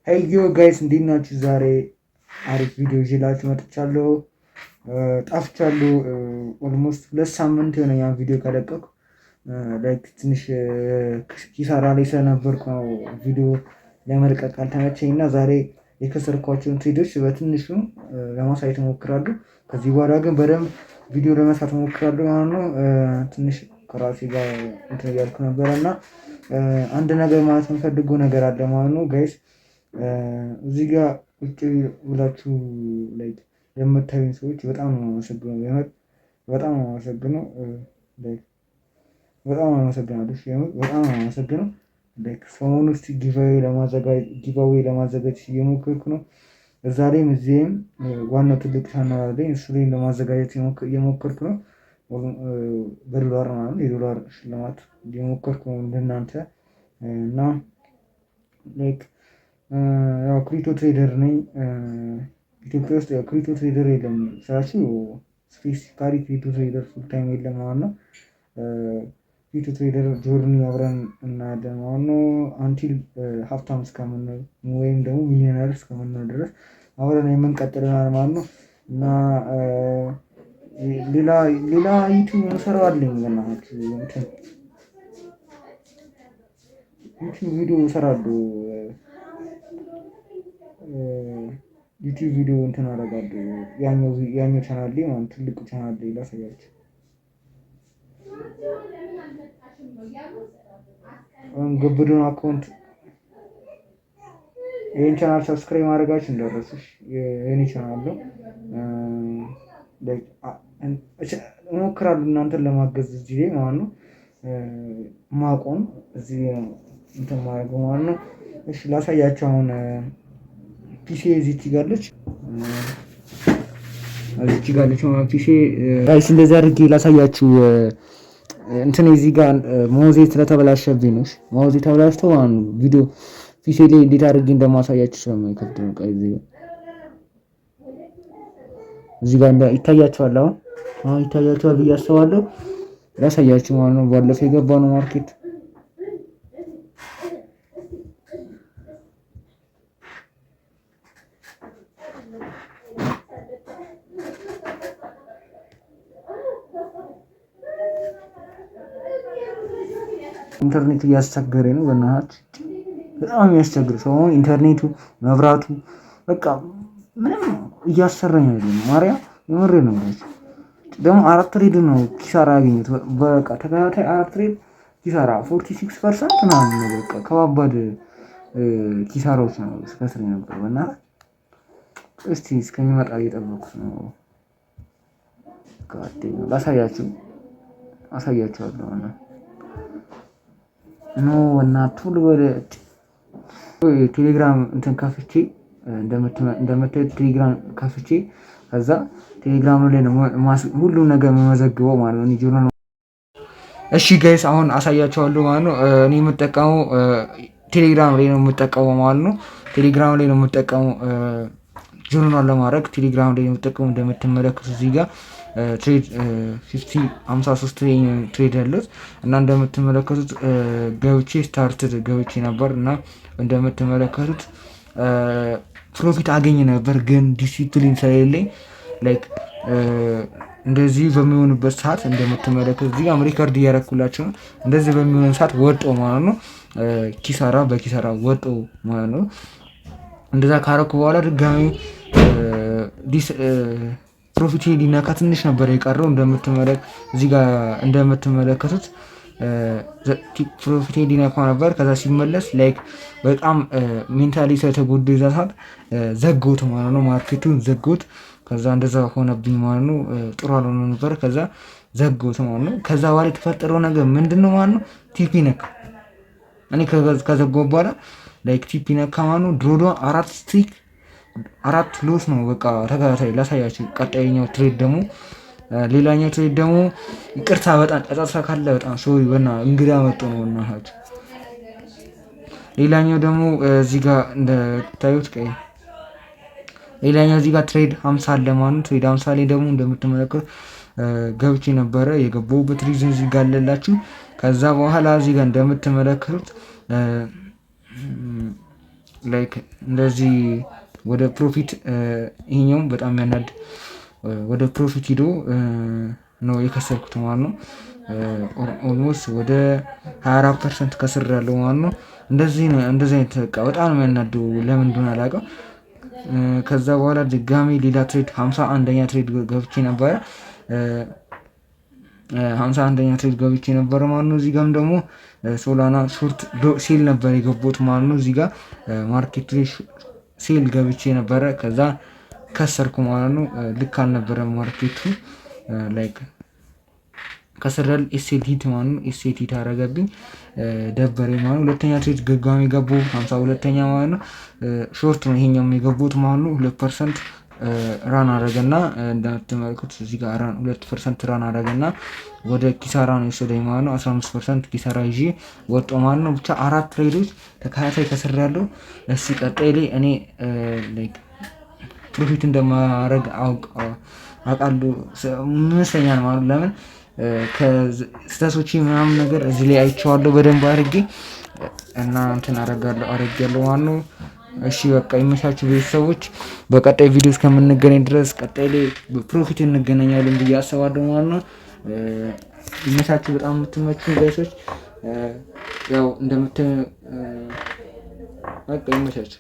Hey yo guys፣ እንዴት ናችሁ? ዛሬ አሪፍ ቪዲዮ ይዤላችሁ መጥቻለሁ። ጠፍቻለሁ። Almost 2 ሳምንት የሆነ ያን ቪዲዮ ከለቀኩ፣ like ትንሽ ኪሳራ ላይ ስለነበርኩ ነው ቪዲዮ ለመልቀቅ አልተመቸኝ እና ዛሬ የከሰርኳቸውን trade ኦች በትንሹ ለማሳየት እሞክራለሁ። ከዚህ በኋላ ግን በደንብ ቪዲዮ ለመስራት እሞክራለሁ ማለት ነው። ትንሽ ከራሴ ጋር እንትን እያልኩ ነበረ እና አንድ ነገር ማለት የምፈልገው ነገር አለ ማለት ነው guys። እዚህ ጋር ውጭ ብላችሁ like የምታዩኝ ሰዎች በጣም ነው የማመሰግነው። የምር በጣም ነው የማመሰግነው። Like በጣም አመሰግናለሁ። የምር በጣም ነው የማመሰግነው። Like ሰሞኑን ውስጥ giveaway ለማዘጋጀት እየሞከርኩ ነው። እዛ ላይም እዚህም ዋናው ትልቅ ቻናል አለኝ። እሱ ላይ ለማዘጋጀት እየሞከርኩ ነው። በዶላር ማለት ነው፣ የዶላር ሽልማት እየሞከርኩ ነው እንደናንተ። እና like ያው crypto trader ነኝ። ኢትዮጵያ ውስጥ ያው crypto trader የለም ስላችሁ specifically crypto trader full time የለም ማለት ነው። Crypto trader journey አብረን እናያለን ማለት ነው። Until ሀብታም እስከምንሆን ወይም ደግሞ ሚሊዮነር እስከምንሆን ድረስ አብረን የምንቀጥል ይሆናል ማለት ነው። እና ሌላ ሌላ YouTube የምሰራው አለኝ፣ በእናታችሁ፣ እንትን YouTube ቪዲዮ እሰራለሁ። YouTube ቪዲዮ እንትን አደርጋለሁ፣ ያኛው ቻናል ላይ ማለት፣ ትልቁ ቻናል ላይ ላሳያችሁ። ግብዱን account ይህን channel subscribe ማድረጋችሁ እንዳትረሱ። የኔ ቻናል ነው። እሞክራለሁ እናንተን ለማገዝ እዚህ ላይ ማለት ነው። ማቆም እዚህ እንትን ማድረገው ማለት ነው። እሺ ላሳያችሁ፣ አሁን PC እዚች ጋር አለች፣ እዚች ጋር አለች PC guys። እንደዚህ አድርጌ ላሳያችሁ። እንትን እዚህ ጋር mouse ኤ ስለተበላሸብኝ ነው። Mouse ኤ ተበላሽቶ ማለት ነው፣ ቪዲዮ PC ላይ እንዴት አድርጌ እንደማሳያችሁ ስለማይከብድ ነው። ቆይ እዚህ ጋር ይታያችኋል። አሁን አሁን ይታያችኋል ብዬ አስባለሁ። ላሳያችሁ ማለት ነው። ባለፈው የገባነው market ኢንተርኔቱ እያስቸገረ ነው። በእናትህ በጣም የሚያስቸግር ሰው ኢንተርኔቱ፣ መብራቱ በቃ ምንም እያሰራኝ አይደለም። ማርያም የምሬ ነው። ደግሞ አራት trade ነው ኪሳራ ያገኙት። በቃ ተከታታይ አራት trade ኪሳራ 46% ምናምን ነው። በቃ ከባባድ ኪሳራዎች ነው ስከስር የነበረው እና እስቲ እስከሚመጣ እየጠበኩት ነው። ላሳያችሁ፣ አሳያችኋለሁ። እና no እና ቶሎ ወደ ቴሌግራም እንትን ከፍቼ፣ እንደምታዩት ቴሌግራም ከፍቼ ከዛ ቴሌግራም ላይ ነው ሁሉም ነገር የምመዘግበው ማለት ነው። እሺ guys፣ አሁን አሳያችኋለሁ ማለት ነው። እኔ የምጠቀመው ቴሌግራም ላይ ነው የምጠቀመው ማለት ነው። ቴሌግራም ላይ ነው የምጠቀመው ጆርናል ለማድረግ፣ ቴሌግራም ላይ የምጠቀመው። እንደምትመለከቱት እዚህ ጋር trade 50 53 trade ያሉት እና እንደምትመለከቱት ገብቼ started ገብቼ ነበር እና እንደምትመለከቱት profit አገኝ ነበር፣ ግን ዲሲፕሊን ስለሌለኝ like እንደዚህ በሚሆንበት ሰዓት፣ እንደምትመለከቱት እዚህ ጋር record እያደረኩላችሁ ነው። እንደዚህ በሚሆን ሰዓት ወጦ ማለት ነው፣ ኪሳራ በኪሳራ ወጦ ማለት ነው። እንደዛ ካረኩ በኋላ ድጋሚ profit ሊነካ ትንሽ ነበር የቀረው። እዚህ ጋር እንደምትመለከቱት profit ሊነካ ነበር። ከዛ ሲመለስ like በጣም mentally ስለተጎዱ የዛ ሰዓት ዘጎት ማለት ነው፣ market ኡን ዘጎት። ከዛ እንደዛ ሆነብኝ ማለት ነው። ጥሩ አልሆነ ነበር። ከዛ ዘጎት ማለት ነው። ከዛ በኋላ የተፈጠረው ነገር ምንድን ነው ማለት ነው? TP ነካ። እኔ ከዘጋው በኋላ like TP ነካ ማለት ነው። Drawdown አራት streak፣ አራት loss ነው በቃ ተከታታይ። ላሳያችሁ። ቀጣይኛው trade ደግሞ፣ ሌላኛው trade ደግሞ፣ ይቅርታ በጣም ጫጫታ ካለ በጣም sorry፣ በና እንግዳ መጥቶ ነው እናታችሁ። ሌላኛው ደግሞ እዚህ ጋር እንደታዩት ቀይ ሌላኛው እዚህ ጋር trade 50 አለ ማለት ነው። Trade 50 ላይ ደግሞ እንደምትመለከቱት ገብቼ ነበረ። የገባሁበት reason እዚህ ጋር አለላችሁ። ከዛ በኋላ እዚህ ጋር እንደምትመለከቱት Like እንደዚህ ወደ profit፣ ይሄኛውም በጣም ያናድ ወደ profit ሂዶ ነው የከሰርኩት ማለት ነው። Almost ወደ 24% ከስሬያለሁ ማለት ነው። እንደዚህ ነው፣ እንደዚህ አይነት በቃ በጣም ነው የሚያናደው፣ ለምን እንደሆነ አላውቅም። ከዛ በኋላ ድጋሚ ሌላ trade፣ 51ኛ trade ገብቼ ነበረ። 51ኛ trade ገብቼ ነበረ ማለት ነው። እዚህ ጋርም ደግሞ ሶላና short sell ነበር የገባሁት ማለት ነው። እዚህ ጋር market ላይ sell ገብቼ ነበረ። ከዛ ከሰርኩ ማለት ነው። ልክ አልነበረም market ኡ፣ like ከስረል SL hit ማለት ነው። SL hit አደረገብኝ፣ ደበረኝ ማለት ነው። ሁለተኛ trade ድጋሚ ገባሁ፣ 52ኛ ማለት ነው። Short ነው ይሄኛውም የገባሁት ማለት ነው። 2% run አደረገና፣ እንደምትመለከቱት እዚህ ጋር run 2% run አደረገና ወደ ኪሳራ ነው የወሰደኝ ማለት ነው። 15% ኪሳራ ይዤ ወጣሁ ማለት ነው። ብቻ አራት trade ኦች ተከታታይ ከስሬያለሁ። እስኪ ቀጣይ ላይ እኔ like profit እንደማደርግ አውቅ አውቃለሁ ይመስለኛል ማለት። ለምን ከስህተቶቼ ምናምን ነገር እዚህ ላይ አይቼዋለሁ በደንብ አድርጌ እና እንትን አደርጋለሁ፣ አደርጋለሁ ማለት ነው። እሺ በቃ ይመቻችሁ ቤተሰቦች። በቀጣይ ቪዲዮ እስከምንገናኝ ድረስ ቀጣይ ላይ profit እንገናኛለን ብዬ አስባለሁ ማለት ነው። ይመቻችሁ። በጣም የምትመቹ guys ኦች ያው እንደምት በቃ ይመቻችሁ።